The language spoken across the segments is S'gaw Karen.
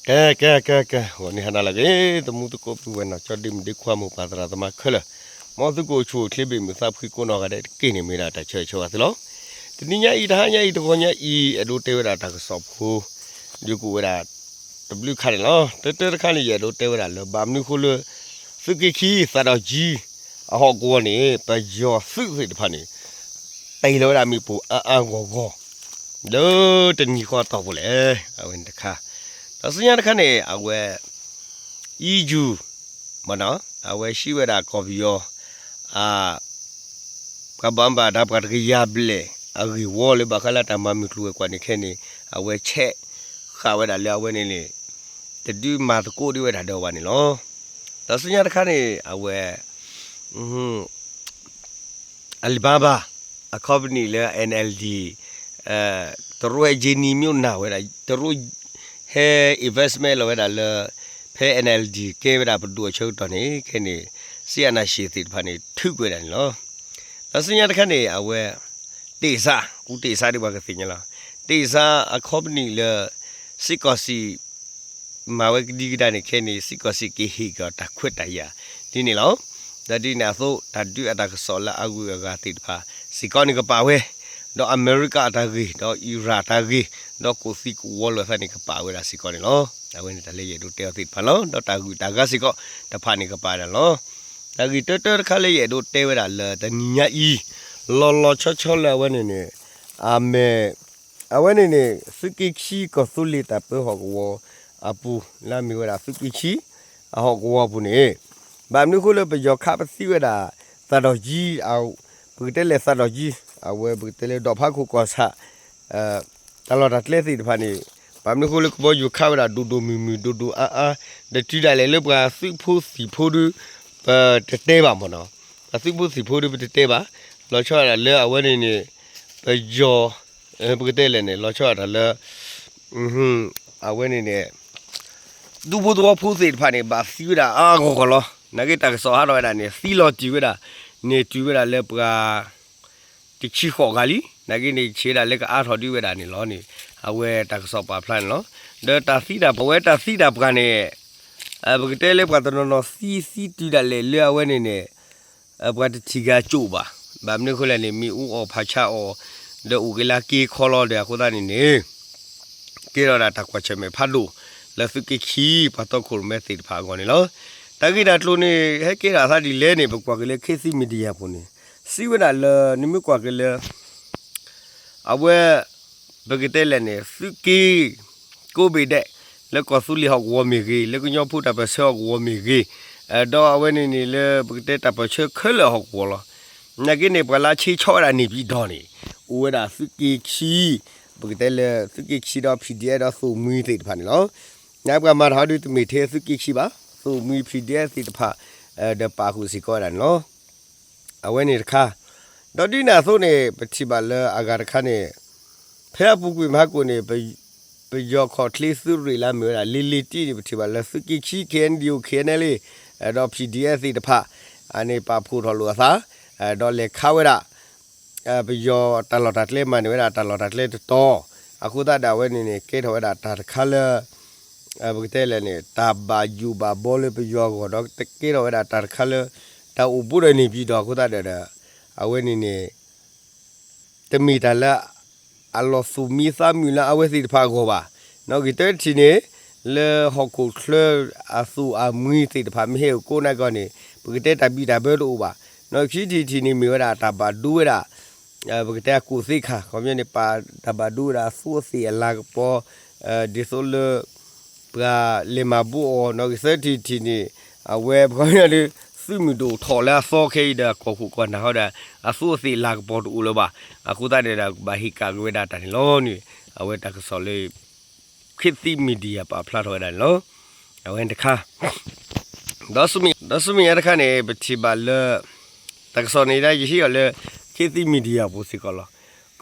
ကဲ ကဲ ကဲ ကဲ ဂီၤနံၤဟါနၤလၢအဂ့ၤ သမူသကိးပုၢ်ဝဲၢ်နီၢ်ကၠီဒ့မုၣ်ဒ့ခွါမိၢ်ပၢ်သရၣ်သမါခဲလၢာ်, မ်သုကအိၣ်ဆူၣ်အိၣ်ချ့ဘ့ၣ်မုာ်သးဖှံကိးနီၢ်ဂၤဒဲးတက့ၢ်န့ၣ် မ့ၢ်ဒၣ်တၢ်ဆၢဂ့ၤဆၢဝါသုလီၤ. တနံၤညါအံၤ တဟါညါအံၤ တဂီၤညါအံၤ အဲၣ်ဒိးတဲဝဲဒၣ်တၢ်ကစီၣ်ဖိ ဒုးကအိၣ်ဝဲဒၣ် တဘျုးခါန့ၣ်လီၤ. တၢတၢတခါန့ၣ် ယအဲၣ်ဒိးတဲဝဲဒၣ်လၢ ဘၣ်မနုၤဃိလၢ သုးက့ခံ သးဒီကၠံ အဟီၣ်ကဝီၤန့ၣ် ပယီၤသုးသ့ၣ်တဖၣ်န့ၣ် တ့ၢ်လီၤဝဲဒၣ်မ့ၣ်ပိၢ်အါအါဂီၢ်ဂီၢ် လၢတနံၤဃီအတီၢ်ပူၤလဲၣ်. အဝဲန့ၣ်တခါ, ဒီးဆူညါတခါန့ၣ် အဝဲ အံယူၢ် မ့ၢ်နီၤ အဝဲဟံးဝဲဒၣ်ကီၢ်ပယီၤ အ ပှၤဘၣ်မူဘၣ်ဒါပှၤတကယၤဘျဲၣ် အဂ့ၢ်ဝီလၢဘၣ်ဃးလၢတၢ်မၤမုၢ်ကျိၤဝဲၤကွာ်န့ၣ်ခဲန့ၣ် အဝဲဆဲးဃာ်ဝဲဒၣ်လၢအဝဲန့ၣ်န့ၣ် တဒုးမၤသကိးဒံးဝဲဒၣ်ဒီးဘၣ်န့ၣ်လီၤ. ဒီးဆူညါတခါန့ၣ် အဝဲ Alibaba အ company လၢ NLD တရူးဟဲ ရင်းနှီးမြှုပ်နှံဝဲဒၣ် တရူးဟဲ investment လီၤဝဲဒၣ်လၢ ဖဲ NLD ကဲဝဲဒၣ်ပဒိၣ်အဆၢကတီၢ်န့ၣ် ခဲန့ၣ် စစ်အာဏာရှင်သ့ၣ်တဖၣ်န့ၣ် ထုးကွံာ်ဝဲဒၣ်န့ၣ်လီၤ. ဒီးဆူညါတခါန့ၣ် အဝဲ တ့ၢ်စး ကူတ့ၢ်စးဒ်ပှၤကသ့ၣ်ညါလီၤ. တ့ၢ်စးအ company လၢ စ့ၢ်ကီးစံး မၤဝဲကဒံကဒါန့ၣ်ခဲန့ၣ် စ့ၢ်ကီးစံးက့ၤဟ့ၣ်က့ၤအီၤတၢ်ခွဲးတၢ်ယာ်ဒ်န့ၣ်လီၤ. ဒီးဒ်န့ၣ်အသိး တၢ်ဒုးအတၢ်ကစီၣ်လၢအဂုၤအဂၤသ့ၣ်တဖၣ် စ့ၢ်ကီးန့ၣ်ကပာ်ဝဲ, ဒီးအမဲရကၤအတၢ်ဂ့ၢ် ဒီးအံရၣ်တၢ်ဂ့ၢ် ဒီးကိးသံကိးဝီလီၤသးန့ၣ်ကပာ်ဝဲဒၣ်စ့ၢ်ကီးန့ၣ်လီၤ. အဝဲန့ၣ်တၢ်လၢယအဲၣ်ဒိးတဲအီၤသ့ၣ်တဖၣ်လီၤ. ဒီးတၢ်ဂုၤတၢ်ဂၤစ့ၢ်ကီးတဖၣ်န့ၣ်ကပာ်ဝဲဒၣ်လီၤ. တၢ်ဂ့ၢ်တၢတၢတခါလၢယအဲၣ်ဒိးတဲဝဲဒၣ်လၢတနံၤညါအံၤ လီၤလီၤဆီဆီလၢအဝဲန့ၣ်န့ၣ် အမဲ အဝဲန့ၣ်န့ၣ် သုးက့ခံကီၢ်သူလ့ၤတၢ်ပၢဟီၣ်ကဝီၤအပူၤ လၢအမ့ၢ်ဝဲဒၣ်သုးက့ခံ အဟီၣ်ကဝီၤအပူၤန့ၣ် ဘၣ်မနုၤအဃိလၢပယီၤခးပသံဝဲဒၣ် သးဒီကၠံ ပကတဲလဲၣ်သးဒီကၠံ အဝဲပကတဲလၢဒီးဖးခိၣ်ကီၢ်ဆၣ် တၢ်လီၢ်တၢ်ကျဲသ့ၣ်တဖၣ်န့ၣ် ဘၣ်မနုၤအဃိလၢကဘီယူၤခးဝဲဒၣ်ဒိၣ်ဒိၣ်မုၢ်မုၢ်ဒိၣ်ဒိၣ်အါအါ ဒီးတုၤဒၣ်လဲာ်လၢပှၤသုးဖိသံၣ်ဖိဒီး ပတတဲဘၣ်မ့ၢ်နီၤ, ပှၤသုးဖိသံၣ်ဖိဒီးပတတဲဘၣ်, လီၤဆီဒၣ်တၢ်လၢအဝဲန့ၣ်န့ၣ် ပယီၤ ပကတဲလဲၣ်န့ၣ် လီၤဆီဒၣ်တၢ်လၢ အဝဲန့ၣ်န့ၣ် ဒူဖိသဝီဖိသ့ၣ်တဖၣ်န့ၣ် ဘၣ်သံဝဲဒၣ်အါအါဂီၢ်ဂီၢ်လီၤ. နာ်က့တၢ်ကစီၣ်ဟးထီၣ်ဝဲဒၣ်န့ၣ် သံလီၤတံၢ်ဝဲဒၣ်န့ၣ် တုၤဝဲဒၣ်လၢပှၤ တဆံဃိးဂၤလံ, နာ်က့န့ၣ် ဆံးဝဲဒၣ်လၢကအါထီၣ်ဒံးဝဲဒၣ်န့ၣ်လီၤန့ၣ် အဝဲတၢ်ကစီၣ်ပာ်ဖျါန့ၣ်လီၤ. ဒီးတၢ်သံတၢ်ပှၤ အဝဲတၢ်သံတၢ်ပှၤန့ၣ် ပကတဲလၢပှၤတနီၤနီၤသံသံတုၤဒၣ်လဲာ်လၢအဝဲန့ၣ်န့ၣ် ပှၤတထံၣ်ဂၤကၠိဘၣ်, ဘၣ်မနုၤအဃိလဲၣ်န့ၣ် မ့ၣ်အူအီၣ်ဖးဆါအီၣ် ဒီးအိၣ်က့ၤလၢက့ခီလီၤဒီးအဃိသတးန့ၣ်န့ၣ် ကဲထီၣ်ဒၣ်တၢ်ကွၢ်ဆၢၣ်မဲာ်ဖးဒိၣ် လၢသုးက့ခံ ပှၤတီခိၣ်ရိၣ်မဲသ့ၣ်တဖၣ်အဂီၢ်န့ၣ်လီၤ. တၢ်ဂ့ၢ်တၢ်ကျိၤန့ၣ် ဟဲကဲထီၣ်အသးဒ်လဲၣ်န့ၣ် ပကွၢ်က့ၤလၢ ခေတ်သစ် Media ပူၤန့ၣ် စံးဝဲဒၣ်လၢ နမ့ၢ်ကွၢ်က့ၤလၢ အဝဲ ပကတဲလဲၣ်န့ၣ် သုးက့ ကိးဘ့ၣ်ဒဲး လၢကီၢ်သူလ့ၤဟီၣ်ကဝီၤမ့ၢ်ဂ့ၤ, လၢကညီဖိတၢ်ပၢၢ်ဆၢဟီၣ်ကဝီၤမ့ၢ်ဂ့ၤ, ဒီးအဝဲန့ၣ်န့ၣ်လၢပကတဲတၢ်ပၢၢ်ဆၢခဲလၢာ်ဟီၣ်ကဝီၤလီၤ. နာ်က့န့ၣ် ပှၤလၢဆ့ဆီဝဲဒၣ်န့ၣ်ပံၤဒီန့ၣ် အိၣ်ဝဲဒၣ်သုးက့ခံ, ပကတဲလၢသုးက့ခံဒီး PDF ဒီးသိၣ်မှံသ့ၣ်တဖၣ်န့ၣ်လီၤ. နာ်က့ပှၤမၤတၢ်ဟီဒုးတမ့ၢ်ထဲသုးက့ခံဘၣ်, သိၣ်မှံ PDF သ့ၣ်တဖၣ် ဒီးပာ်ဃုာ်စ့ၢ်ကီးဝဲဒၣ်န့ၣ်လီၤ. အဝဲန့ၣ်တခါ, ဒီးဒ်န့ၣ်အသိးန့ၣ် ပထံၣ်ဘၣ်လၢအဂၤတခါန့ၣ် ဖဲအပူၤကွံာ်မဟါကိၣ်န့ၣ် ပယီၤခီၣ်ချ့သုးရ့ၣ်လၢအမ့ၢ်ဝဲဒၣ် လ့လ့တံၢ်န့ၣ် ပထံၣ်ဘၣ်လၢသုးက့ခံ KNDO KNLA ဒီး PDF သ့ၣ်တဖၣ် အန့ၣ်ပာ်ဖှိၣ်ထီၣ်လိာ်အသး ဒီးလဲၤခးဝဲဒၣ် ပယီၤတၢ်လီၢ်တၢ်ကျဲမၤန့ၢ်ဝဲဒၣ်တၢ်လီၢ်တၢ်ကျဲတတီၤ, အဃိသတးဒီးအဝဲန့ၣ်န့ၣ် ကဲထီၣ်ဝဲဒၣ်တၢ်တခါလၢ ပကတဲလဲၣ်န့ၣ် တၢ်ဘၣ်ယိၣ်ဘၣ်ဘီလၢပယီၤအဂီၢ် ဒီးကဲထီၣ်ဝဲဒၣ်တၢ်တခါလၢ တၢ်အိၣ်ဘူးဒီးန့ၢ်ပံၤဒီးအဃိသတးဒီး အဝဲန့ၣ်န့ၣ် တမ့ၢ်တၢ်လၢ အလီၤသူၣ်မံသးမုာ်လၢအဝဲသ့ၣ်တဖၣ်အဂီၢ်ဘၣ်. နီၢ်ဂ့ၤတထံၣ်န့ၣ် လၢဟီၣ်ခိၣ်ချၢအသိၣ်အမှံသ့ၣ်တဖၣ်မ့ၢ်ဟဲအိၣ်ကိးနၤကီၢ်န့ၣ် ပကတဲတၢ်ဘံၣ်တၢ်ဘၢတအိၣ်ဘၣ်. နီၢ်ဂ့ၤခံထံၣ်ထံၣ်န့ၣ်မ့ၢ်ဝဲဒၣ်တၢ်ဘၣ်ဒိဝဲဒၣ် ပကတဲအကူၣ်သ့ခါ ခီပညီန့ၣ် ပာ်တၢ်ဘၣ်ဒိဝဲဒၣ်အသူးအသ့ၣ်အလၤကပီၤ ဒ်သိးလၢ ပှၤလဲၤမၤဘူၣ်အီၤ နီၢ်ဂ့ၤသၢထံၣ်ထံၣ်န့ၣ် အဝဲပခီပညီဒုး သုးမုၢ်ဒိၣ်ထီၣ်လၢအသီခဲအံၤဒီး ကီၢ်ခိၣ်ကီၢ်နၢ်ဟီဒီး အသူးအသ့ၣ်အလၤကပီၤတအိၣ်လၢၤဘၣ်. အဃိသတးန့ၣ်ဒီး ကဘၣ်ဟ့ၣ်ကၣ်က့ၤဝဲဒၣ်တၢ်န့ၣ်လီၤန့ၣ် အဝဲတၢ်ကစီၣ်လၢ ခေတ်သစ် Media ပာ်ဖျါထီၣ်ဝဲဒၣ်န့ၣ်လီၤ. အဝဲတခါ ဒီးဆူမဲာ်ညါတခါန့ၣ် ပထံၣ်ဘၣ်လၢ တၢ်ကစီၣ်န့ၣ်ဒၣ်ယဟံးအီၤလၢ ခေတ်သစ် Media ပူၤစ့ၢ်ကီးလီ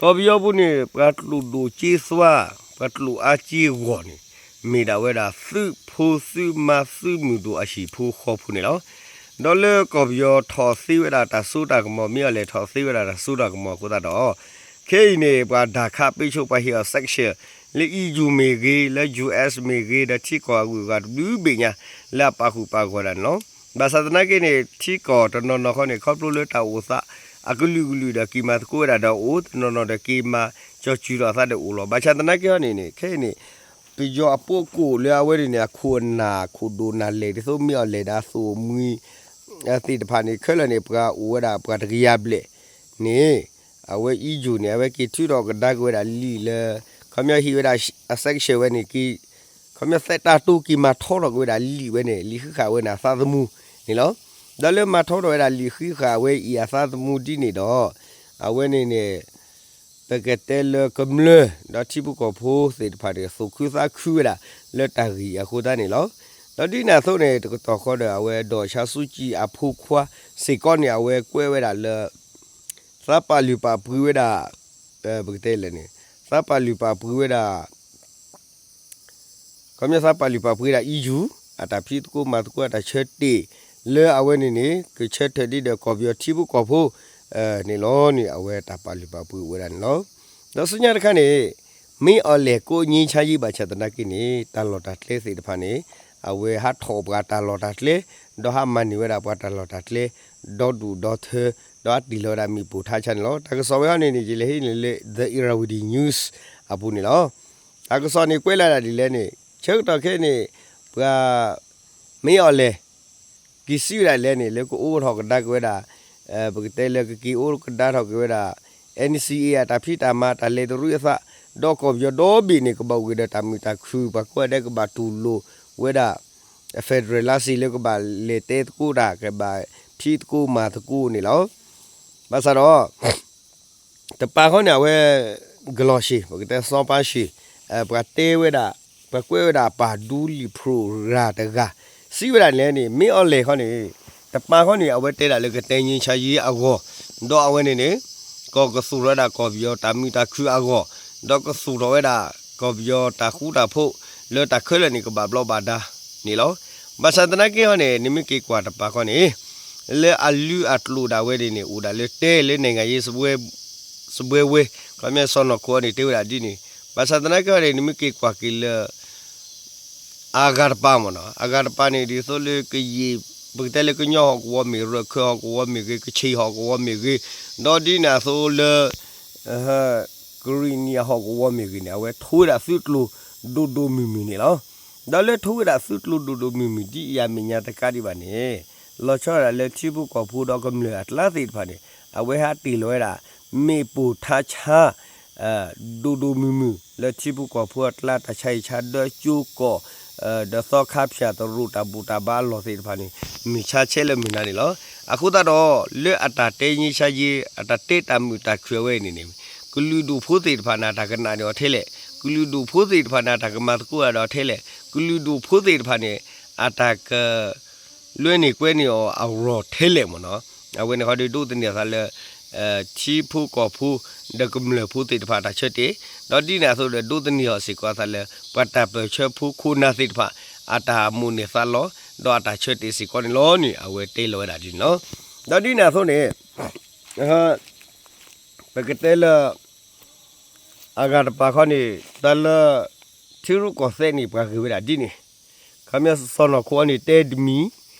ၤ. ကီၢ်ပယီၤပူၤန့ၣ် ပှၤကျိၣ်ဒိၣ်စ့သွါ ပှၤကျိၣ်အါစ့ဂီၢ်န့ၣ် မ့ၢ်ဒၣ်ဝဲဒၣ်သုးဖိသုးမါသုးမုၢ်ဒိၣ်အဟံၣ်ဖိဃီဖိန့ၣ်လီၤ. ဒီးလၢကီၢ်ပယီၤထီၣ်သ့ဝဲဒၣ်တၢ်စိတၢ်ကမီၤ မ့ၢ်အီၤလဲၣ်ထီၣ်သ့ဝဲဒၣ်တၢ်စိတၢ်ကမီၤအဃိသတးဒီး ခဲအံၤန့ၣ် ပှၤဒၣ်ခးပ့ဆိပှၤဟ့ၣ်အီၤ sanction လၢ E U မ့ၢ်ဂ့ၤ, လၢ U S မ့ၢ်ဂ့ၤ, ဒီးထံကီၢ်အဂုၤအဂၤတဘျုးဘ့ၣ်ညါ လၢအပာ်ဃုာ်ပာ်ဂီၤဒၣ်န့ၣ်လီၤ. ဘၣ်ဆၣ်သနာ်က့န့ၣ် ထံကီၢ်တနီၤနီၤခီန့ၣ် ခီဖျိလၢတၢ်အိၣ်သး အကလုာ်ကလုာ်ဒီးက့ၤမၤသကိးဝဲဒၣ်ဒီးအိၣ်, တနီၤနီၤဒီးက့ၤမၤကၠီၤစုၤထီၣ်အသးဒီးအိၣ်လီၤ. ဘၣ်ဆၣ်သနာ်က့ဟီန့ၣ်န့ၣ် ခဲအံၤန့ၣ် ပယီၤအပှၤကိၣ်လၢအဝဲန့ၣ်န့ၣ် အခိၣ်အနၢ် အခိၣ်ဒိၣ်နၢ်လဲၢ် ဒ်သိးမ့ၢ်အီၣ်လဲၢ်ဒီးအသိၣ်အမှံ သ့ၣ်တဖၣ်န့ၣ် ခဲလၢာ်န့ၣ် ပှၤအိၣ်ဝဲဒၣ်ပှၤတကယၤဘျဲၣ်န့ၣ် အဝဲ E U န့ၣ် အဝဲက့ၤထုးထီၣ်ကဒါက့ၤဝဲဒၣ်လံာ်လၢ ခီပညီဟ့ၣ်ဝဲဒၣ်အ sanction ဝဲန့ၣ်က့ၤ ခီပညီသဲးတၢ်တိက့ၤမၤထီထီၣ်က့ၤဝဲဒၣ်လံာ်ဝဲန့ၣ် လံာ်ဃံးဃာ်ဝဲန့ၣ်အသးသမူန့ၣ်လီၤ. ဒီးလၢမၤထီထီၣ်ဝဲဒၣ်လံာ်ဃံးဃာ်ဝဲအံၤအသးသမူဒ်န့ၣ်ဒီး အဝဲန့ၣ်န့ၣ် ပကတဲလၢကမျၢၢ် ဒီးထံဖိကီၢ်ဖိသ့ၣ်တဖၣ်န့ၣ် သူၣ်ခုသးခုဝဲဒၣ်လၢတၢ်ဂ့ၢ်အံၤအဃိသတးန့ၣ်လီၤ. ဒီးဒ်န့ၣ်အသိးန့ၣ် တကတီၢ်ဃီဒီး အဝဲ ဒေါ်အောင်ဆန်းစုကြည် အဖိခွါစ့ၢ်ကီးန့ၣ် အဝဲကွဲးဝဲဒၣ်လၢ သးပာ်လုၢ်ပာ်ပှ့ၤဝဲဒၣ် ပကတဲလဲၣ်န့ၣ် သးပာ်လုၢ်ပာ်ပှ့ၤဝဲဒၣ် ခီပညီသးပာ်လုၢ်ပာ်ပှ့ၤဒၣ် E U အတၢ်ဖံးသကိးမၤသကိးအတၢ်ဆၢတဲာ် လၢအဝဲန့ၣ်န့ၣ် ကဆၢထၢၣ်ဒ်ဒီးကီၢ်ပယီၤထံဖိကီၢ်ဖိန့ၣ်လီၤန့ၣ် အဝဲတၢ်ပာ်လုၢ်ပာ်ပှ့ၤဝဲဒၣ်န့ၣ်လီၤ. ဒီးဆူညါတခါန့ၣ် မ့ၢ်အီၣ်လဲၢ်ကိးငြိမ်းချမ်းရေး ဘၣ်ဆၣ်သနာ်က့န့ၣ် တၢ်လီၢ်တၢ်ကျဲသ့ၣ်တဖၣ်န့ၣ် အဝဲဟးထီၣ်ပှၤတၢ်လီၢ်တၢ်ကျဲ ဒီးဟးမၤန့ၢ်ဝဲဒၣ်ပှၤတၢ်လီၢ်တၢ်ကျဲ ဒီဒူၣ်ဒီထၢ ဒီးအတ့ၢ်လီၤဝဲဒၣ်မ့ၣ်ပိၢ်ထါဆါန့ၣ်လီၤ. တၢ်ကစီၣ်ဝဲဟီန့ၣ်န့ၣ် ယလဲၤဟံးန့ၢ်လၢ The Irrawaddy News အပူၤန့ၣ်လီၤ. တၢ်ကစီၣ်န့ၣ်ကွဲးလီၤဒၣ်ဒ်လဲၣ်န့ၣ် ဆၢကတီၢ်ခဲအံၤန့ၣ် ပှၤ မ့ၢ်အီၣ်လဲၢ် က့ၤစံးဝဲဒၣ်လဲၣ်န့ၣ် လၢကအိၣ်ထီၣ်ကဒါက့ၤဝဲဒၣ် ပကတဲလၢကက့ၤအိၣ်ကဒါထီၣ်က့ၤဝဲဒၣ် N C A အတၢ်ဖံးတၢ်မၤတၢ်လဲၤတရံးအသး ဒီးကီၢ်ပယီၤဒီဘ့ၣ်န့ၣ် ကဘၣ်အိၣ်က့ၤဒီးတၢ်မုာ်တၢ်ခုၣ် ပှၤကိးဂၤဒဲးကဘၣ်တူၢ်လိာ်ဝဲဒၣ် federal လါစ့ၣ်လၢကဘၣ်လဲၤတဲသကိးတၢ် ကဘၣ်ဖံးသကိးမၤသကိးန့ၣ်လီၤ. ဘၣ်ဆၣ်ဒီး တပၤဃီန့ၣ် အဝဲ ကလီၤရှ့ၣ် ပကတဲစီၤပၤရှ့ၣ် ပှၤတဲဝဲဒၣ် ပှၤကွဲးဝဲဒၣ်ပၢ်ဒူလံာ်ဖျိးရၤတဂၤ စံးဝဲဒၣ်လဲၣ်န့ၣ် မ့ၢ်အီၣ်လဲၢ်ဃီန့ၣ် တပၤဃီန့ၣ် အဝဲတဲဒၣ်လၢကတဲငြိမ်းချမ်းရေးအဂီၢ် ဒီးအဝဲန့ၣ်န့ၣ် ကီၢ်ကသူၣ်ထီၣ်ဝဲဒၣ်ကီၢ်ပယီၤတၢ်မုာ်တၢ်ခုၣ်အဂီၢ် ဒီးကသူၣ်ထီၣ်ဝဲဒၣ်ကီၢ်ပယီၤတၢ်ဃူတၢ်ဖိး လၢတၢ်ခဲလၢာ်န့ၣ် ကဘၣ်ဘျီးဘၣ်ဒါန့ၣ်လီၤ. ဘၣ်ဆၣ်သနာ်က့ဟီန့ၣ် နမ့ၢ်က့ၤကွၢ်တပၤဃီန့ၣ် လၢအလုၢ်အကျိၤဒၣ်ဝဲန့ၣ်န့ၣ် အိၣ်ဒၣ်လၢတဲလၢ နိုင်ငံရေးစားပွဲဝဲ ခီပညီစီၤနီၢ်ခိအီၤန့ၣ် တဲဝဲဒၣ်ဒ်န့ၣ် ဘၣ်ဆၣ်သနာ်က့ဟီန့ၣ် နမ့ၢ်က့ၤကွၢ်က့ၤလၢ အဂၤတပၤမ့ၢ်နီၤ အဂၤတပၤန့ၣ် ဒ်သိးလၢကယံာ် ပကတဲလၢကညီဟီၣ်ကဝီၤမ့ၢ်ဂ့ၤ ရခဲၣ်ဟီၣ်ကဝီၤမ့ၢ်ဂ့ၤ ကခ့ၣ်ဟီၣ်ကဝီၤမ့ၢ်ဂ့ၤ ဒီးဒ်န့ၣ်အသိးလၢ ကရံၣ်နံၣ်အဟီၣ်ကဝီၤမ့ၢ်ဂ့ၤန့ၣ် အဝဲထိဝဲဒၣ်သုးကျိၤဒိၣ်ဒိၣ်မုၢ်မုၢ်န့ၣ်လီၤ. ဒီးလၢထိဝဲဒၣ်သုးကျိၤဒိၣ်ဒိၣ်မုၢ်မုၢ်ဒ်အံၤအမဲာ်ညါတကးဒံးဘၣ်န့ၣ် လီၤဆီဒၣ်တၢ်လၢထံဖိကီၢ်ဖိဒီးကမျၢၢ်အကျါသ့ၣ်တဖၣ်န့ၣ် အဝဲဟးတ့ၢ်လီၤဝဲဒၣ် မ့ၣ်ပိၢ်ထါဆါ ဒိၣ်ဒိၣ်မုၢ်မုၢ် လၢထံဖိကီၢ်ဖိအကျါ တၢ်ဆါဟံၣ်ဆါဒၢကၠိကီၢ် ဒီးသီခါဖၠၣ်သရူးတၢ်ဘူၣ်တၢ်ဘါအလီၢ်သ့ၣ်တဖၣ်န့ၣ် မုၢ်ဆါဆဲးလၢမုၢ်နၤန့ၣ်လီၤ. အဃိသတးဒီး လၢအတၢ်တဲငြိမ်းချမ်းရေး အတၢ်တဲတၢ်မုာ်တၢ်ခုၣ်အဝဲအံၤန့ၣ်န့ၣ် ကလုာ်ဒူၣ်ဖိသ့ၣ်တဖၣ်န့ၣ် အတၢ်ကနၣ်န့ၢ်အီၤထဲလဲၣ်, ကလုာ်ဒူၣ်ဖိသ့ၣ်တဖၣ်န့ၣ် အတၢ်ကမၤသကိးဒီးအီၤထဲလဲၣ်, ကလုာ်ဒူၣ်ဖိသ့ၣ်တဖၣ်န့ၣ် အတၢ်က လွဲန့ၢ်ကွဲန့ၢ်အီၤအဂီၢ်ထဲလဲၣ်မ့ၢ်နီၤ. အဝဲန့ၣ်ခီဒီးဒိးသန့ၤအသးလၢ ထံဖိကီၢ်ဖိ ဒီးကမျၢၢ်ဖိသ့ၣ်တဖၣ်အတၢ်ဆၢတဲာ်, ဒီးဒ်န့ၣ်အသိးဒီးဒိးသန့ၤအီၤစ့ၢ်ကီးအသးလၢ ပှၤတၢ်ပၢၢ်ဆၢဖိခိၣ်နၢ်သ့ၣ်တဖၣ် အတၢ်မိၣ်န့ၢ်သးလီ ဒီးအတၢ်ဆၢတဲာ်စ့ၢ်ကီးန့ၣ်လီၤန့ၣ် အဝဲတဲလီၤဝဲဒၣ်ဒ်န့ၣ်လီၤ. ဒီးဒ်န့ၣ်အသိးန့ၣ် ပကတဲလၢ အဂၤတပၤခီန့ၣ် တၢ်လၢ ထံရူၢ်ကီၢ်သဲးန့ၣ် ပှၤဂ့ၤဝဲဒၣ်ဒ်န့ၣ်, ခီပညီစီၤနီၢ်ခိအီၤန့ၣ်တဲတမံၤ,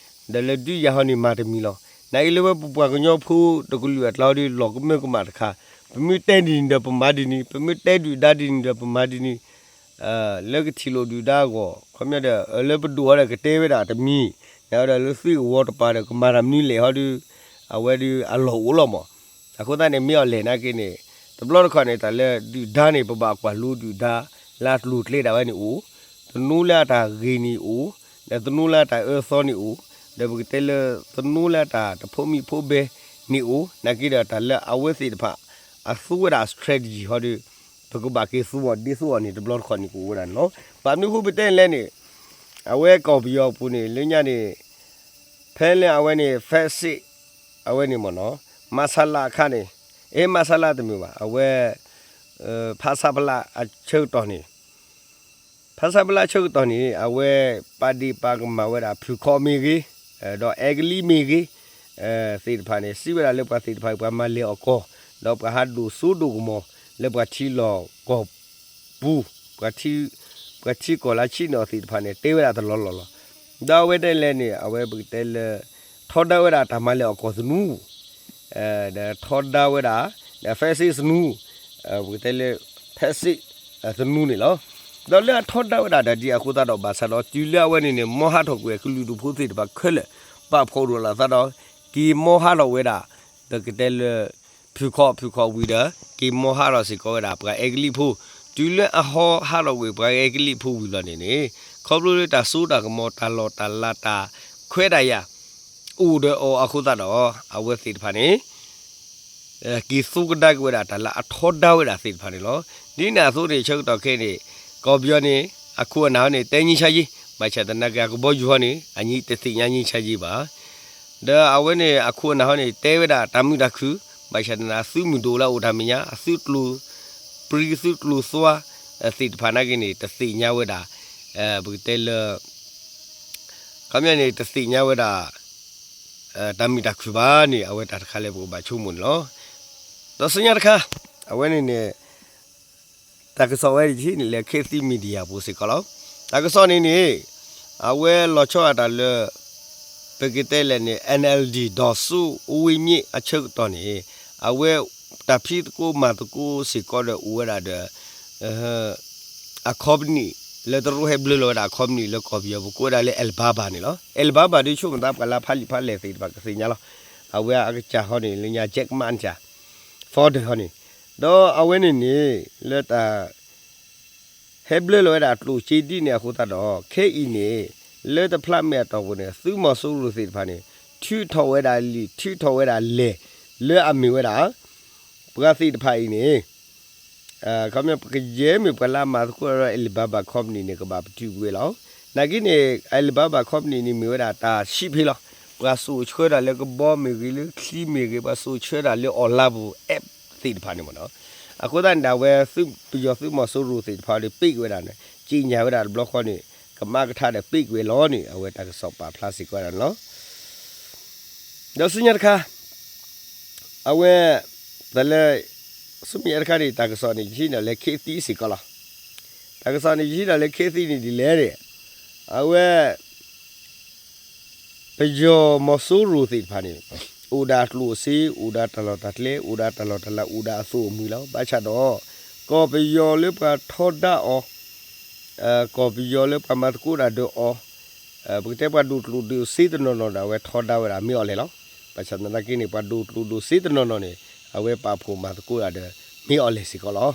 ဒီးလၢဒုးယၤဟီန့ၣ်မၤတမံၤလီၤ. နာ်က့လၢဝဲပပှၤကညီဖိတကလုာ်အကျါဟီဒီး လီၤကမၢကမၣ်တခါ, ပမ့ၢ်တဲဒ်န့ၣ်ဒီးပမၤဒ်န့ၣ်, ပမ့ၢ်တဲဒုၣ်ဒါဒ်န့ၣ်ဒီးပမၤဒ်န့ၣ် လၢကထံၣ်လိာ်ဒုၣ်ဒါအဂီၢ် ခီပညီဒီး လၢပဒိၣ်အီၤဒီးကတဲဝဲဒၣ်တမံၤ, နာ်က့ဒီးလၢသုးကဝီၤတပၤဒီးကမၤတၢ်မနုၤလဲၣ်ဟီဒီး အဝဲဒီးအလီၢ်အိၣ်လီၤမး. အဃိသတးန့ၣ် မ့ၢ်အီၤလဲၣ်နာ်က့န့ၣ် တဘျီတခီၣ်န့ၣ် တၢ်လၢဒုၣ်ဒါန့ၣ် ပဘၣ်ကွၢ်လိဒုၣ်ဒါ လၢအကျိၤကျဲဒၣ်ဝဲန့ၣ်အိၣ်, သနူလၢအတၢ်ဂ့ၤန့ၣ်အိၣ်, ဒီးသနူလၢအတၢ်အၢသီန့ၣ်အိၣ်, ဒီးပကတဲလၢသနူလၢအတၢ်တဖိးမံၤဖိးဘဲန့ၣ်အိၣ်, နာ်က့ဒီးတၢ်လၢအဝဲသ့ၣ်တဖၣ် အသူဝဲဒၣ် strategy ဟီဒီး ပကဘၣ်က့ၤသူအီၤဒ်သူအီၤန့ၣ် တဘျီတခီၣ်န့ၣ်ကအိၣ်ဝဲဒၣ်န့ၣ်လီၤ. ဘၣ်မနုၤဃိပတဲလဲၣ်န့ၣ် အဝဲကီၢ်ပယီၤပူၤန့ၣ် လၢညါန့ၣ် ဖဲလၢအဝဲန့ၣ် ဖဲစ့ၣ် အဝဲန့ၣ်မ့ၢ်နီၤ မၤဆါလးအခါန့ၣ် အ့ မၤဆါလးတမ့ၢ်ဘၣ် အဝဲ ဖဆပလ အဆၢကတီၢ်န့ၣ် ဖဆပလ အဆၢကတီၢ်န့ၣ် အဝဲပာ်ဒ့ၣ်ပာ်ကမၣ်ဝဲဒၣ်ဖုၣ်ခီမ့ၢ်ဂ့ၤ, ဒီးအဲကလံးမ့ၢ်ဂ့ၤ သ့ၣ်တဖၣ်န့ၣ် စံးဝဲဒၣ်လၢပှၤသ့ၣ်တဖၣ် ပှၤမၤလဲၤအီၣ်ကီၢ် ဒီးပှၤဟးဒိၣ်စိဒိၣ်ကမီၤ လၢပှၤထံလီၢ်ကီၢ်ပူၤ ပှၤထံကီၢ်လၢဆံးန့ၢ်အီၤသ့ၣ်တဖၣ်န့ၣ် တဲဝဲဒၣ်တလီၢ်လီၢ်လီၤ. ဒီးအဝဲဒၣ်လဲၣ်န့ၣ် အဝဲပကတဲလၢ ထီဒါဝဲဒၣ်တၢ်မၤလဲၢ်အီၣ်ကီၢ်သနူ ဒီးထီဒါဝဲဒၣ် ဒီး fascist သနူ ပကတဲလၢ fascist သနူန့ၣ်လီၤ. ဒီးလၢအထီဒါဝဲဒၣ်တၢ်ဒ်အဃိသတးဒီး ဘၣ်ဆၣ်ဒီးတုၤလၢအဝဲန့ၣ်န့ၣ် မ်ဟးထီၣ်ကွံာ်အကလုာ်ဒူၣ်ဖိသ့ၣ်တဖၣ်ခဲလၢာ် ပာ်ဖှိၣ်ဒိၣ်လီၤသးဒီး က့ၤမ်ဟးထီၣ်ဝဲဒၣ် ပကတဲလၢ ဖုၣ်ခီၣ်ဖုၣ်ခီၣ်ဝံၤဒီး က့ၤမ်ဟးထီၣ်စ့ၢ်ကီးဝဲဒၣ်ပှၤအဲကလံးဖိ, တုၤလၢအဟီဟးထီၣ်ကွံာ်ပှၤအဲကလံးဖိဝံၤလီၤန့ၣ်န့ၣ် ခီဖျိလၢတၢ်စိတၢ်ကမီၤ တၢ်လီၢ်တၢ်လၤ တၢ်ခွဲးတၢ်ယာ် အိၣ်ဒီးအီၤအဃိသတးဒီး အဝဲသ့ၣ်တဖၣ်န့ၣ် က့ၤသူကဒါက့ၤဝဲဒၣ်တၢ်လၢအထီဒါဝဲဒၣ်သ့ၣ်တဖၣ်န့ၣ်လီၤ. ဒ်န့ၣ်အသိးန့ၣ် ဆၢကတီၢ်ခဲအံၤန့ၣ် ကီၢ်ပယီၤန့ၣ် အခိၣ်အနၢ်ဟီန့ၣ် တဲငြိမ်းချမ်းရေး, ဘၣ်ဆၣ်သနာ်က့ အကဘီယူၤဟီန့ၣ် အတသ့ၣ်ညါငြိမ်းချမ်းရေးဘၣ်. ဒီးအဝဲန့ၣ် အခိၣ်အနၢ်ဟီန့ၣ် တဲဝဲဒၣ်တၢ်မုာ်တၢ်ခုၣ်, ဘၣ်ဆၣ်သနာ်က့ အသုးမုၢ်ဒိၣ်လၢအအိၣ်တၢ်မဲာ်ညါ အသုးကျိၤပြံ သုးကျိၤသွါ သ့ၣ်တဖၣ်နာ်က့န့ၣ် တသ့ၣ်ညါဝဲဒၣ် ပကတဲလၢ ခီပညီန့ၣ် တသ့ၣ်ညါဝဲဒၣ် တၢ်မုာ်တၢ်ခုၣ်ဘၣ်န့ၣ် အဝဲတၢ်တခါလၢပကဘၣ်ဆိကမိၣ်န့ၣ်လီၤ. ဒီးဆူညါတခါ အဝဲန့ၣ်န့ၣ် တၢ်ကစီၣ်ဝဲတထံၣ်န့ၣ် လၢ ခေတ်သစ် Media ပူၤစ့ၢ်ကီးလီၤ. တၢ်ကစီၣ်န့ၣ်န့ၣ် အဝဲလီၤဆီဒၣ်တၢ်လၢ ပကတဲလဲၣ်န့ၣ် NLD ဒီးဆူ ဦးဝင်းမြင့် အဆၢကတီၢ်န့ၣ် အဝဲတၢ်ဖံးသကိးမၤသကိးစ့ၢ်ကီးဒီးအိၣ်ဝဲဒၣ်ဒီး အ company လၢတရူးဟဲဘျၢလီၤဝဲဒၣ်အ company လၢကီၢ်ပယီၤ ပကိးဝဲဒၣ်လၢ Alibaba န့ၣ်လီၤ. Alibaba ဒ်ဆိကမိၣ်သးပှၤလၢဖးလံာ်ဖးလဲၢ်သ့ၣ်တဖၣ်ကသ့ၣ်ညါလီၤ. အဝဲအကစၢ်ဟီန့ၣ် လၢညါ Jack Ma န့ၣ် founder ဟီန့ၣ် ဒီးအဝဲန့ၣ်န့ၣ် လၢတၢ် ဟဲဘျၢလီၤဝဲဒၣ်အကျိၣ်စ့ဒ်န့ၣ်အဃိသတးဒီး ခဲအံၤန့ၣ် လၢတဖျးမဲာ်အတီၢ်ပူၤန့ၣ် သုးမီၤစိရိၤသ့ၣ်တဖၣ်န့ၣ် ထုးထီၣ်ဝဲဒၣ်လံာ် ထုးထီၣ်ဝဲဒၣ်လဲၢ် လၢအမ့ၢ်ဝဲဒၣ် ပှၤသ့ၣ်တဖၣ်အံၤန့ၣ် ခီပညီ ပကယဲၢ်မ့ၢ်ပှၤလၢအမၤသကိးဒီး Alibaba Company န့ၣ် ကဘၣ်ပတုာ်ကွံာ်ဝဲလီၤ. နာ်က့န့ၣ် Alibaba Company န့ၣ် မ့ၢ်ဝဲဒၣ်တၢ်ဆံးဖဲလီၤ. ပှၤစိာ်ဆှၢတၢ်လၢကဘီမ့ၢ်ဂ့ၤ လၢချံမ့ၢ်ဂ့ၤ ပှၤစိာ်ဆှၢတၢ်လၢ online ပူၤ app သ့ၣ်တဖၣ်န့ၣ်မ့ၢ်နီၤ. အဃိသတးန့ၣ်ဒီး အဝဲသုးပယီၤသုးမီၤစိရိၤသ့ၣ်တဖၣ်ဒီး ပိတ်ဝဲဒၣ်န့ၣ် ကြေညာဝဲဒၣ်တဘျီဃီန့ၣ် ကမၤကထါဒီး ပိတ်ဝဲလီၤန့ၣ် အဝဲတၢ်ကစီၣ်ပာ်ဖျါစ့ၢ်ကီးဒၣ်န့ၣ်လီၤ. ဒီးဆူညါတခါ အဝဲ တၢ်လၢ ဆူမဲာ်ညါတခါန့ၣ် တၢ်ကစီၣ်န့ၣ် ယထံၣ်န့ၣ်လၢ ခေတ်သစ် စ့ၢ်ကီးလီၤ. တၢ်ကစီၣ်န့ၣ် ယထံၣ်န့ၣ်လၢ ခေတ်သစ် န့ၣ်ဒ်လဲၣ်န့ၣ် အဝဲ ပယီၤမီၤစိရိၤသ့ၣ်တဖၣ်န့ၣ် အိၣ်ဒီးကျိၣ်စ့ အိၣ်ဒီးတၢ်လီၢ်တၢ်ကျဲ အိၣ်ဒီးတၢ်လီၢ်တၢ်လၤ အိၣ်ဒီးအသိၣ်အမှံၤလီၤ. ဘၣ်ဆၣ်ဒီး ကီၢ်ပယီၤလၢပှၤထီဒါအီၤ ကီၢ်ပယီၤလၢပှၤမၤသကိးတၢ်ဒီးအီၤ ပကတဲပှၤဒိၣ်ကျိၣ်ဒိၣ်စ့တနီၤနီၤဒီး အဝဲထီဒါဝဲဒၣ် မင်းအောင်လှိုင် လီၤ. ဘၣ်ဆၣ်သနာ်က့န့ၣ် ပှၤဒိၣ်ကျိၣ်ဒိၣ်စ့တနီၤနီၤန့ၣ် အဝဲပာ်ဖှိၣ်မၤသကိးတၢ်ဒီး မင်းအောင်လှိုင် စ့ၢ်ကီးလီၤ.